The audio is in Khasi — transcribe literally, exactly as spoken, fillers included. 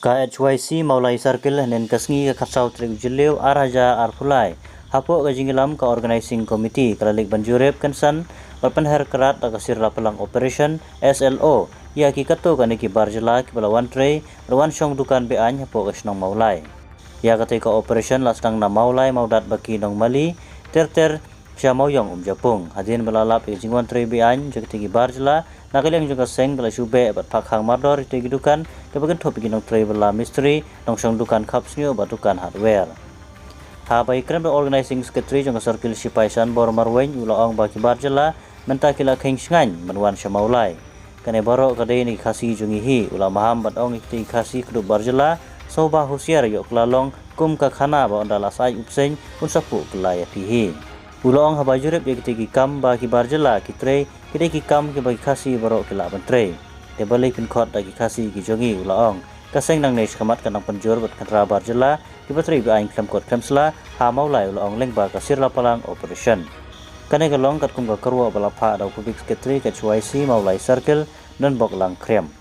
Ka H Y C Mawlai Circle hynnin ka sngi ka khatsaw tarik u Jylliew ar hajar arphew lai, hapoh ka jingïalam ka Organising Committee ka la leit ban jurip kynsan bad pynher krat da ka Sir Lapalang Operation, S L O, ïa ki katto katne ki bar jylla kiba la wan trei bad wan shong dukan be-aiñ hapoh ka shnong Mawlai. Ïa katei ka operation la sdang na Mawlai Mawdat Baki Nongmali, ter ter sha Mawiong Umjapung. Hadien ba la lap ïa ka jingwan trei be-aiñ jong kitei ki bar jylla, na ka liang jong ka seng ka la shu beh bad phah khang mardor ïa kitei ki dukan kiba kynthup ïa ki nongtrei bylla mistri, nongshong dukan khapsniew bad dukan hardware. Haba ïakren bad Organising Secretary jong ka Circle Sipai Sanbor Marwein, u la ong ba ki bar jylla mynta ki la kheiñ shngaiñ ban wan sha Mawlai. Kane baroh ka dei na ki Khasi jong ngi hi. U la maham bad ong ïa kitei ki Khasi kdup bar jylla, sngewbha husiar, ïoh kylla long kum ka khana ba ynda la sah ïa u bseiñ un sa phuh kylla ïa phi hi. U la ong haba jurip ïa kitei ki kam ba ki bar jylla ki trei, ki dei ki kam kiba ki Khasi baroh ki lah ban trei. Te balei pynkhot da ki Khasi ki jong ngi, u la ong. Ka seng nangne shakhmat ka nang pynjur bad khynra bar jylla kiba trei be-aiñ khlem kot khlem sla ha Mawlai, u la ong, lyngba ka Sir Lapalang Operation. Kane ka long katkum ka kyrwoh ba la phah da u Public Secretary ka H Y C Mawlai Circle, Donbok Langkhriam.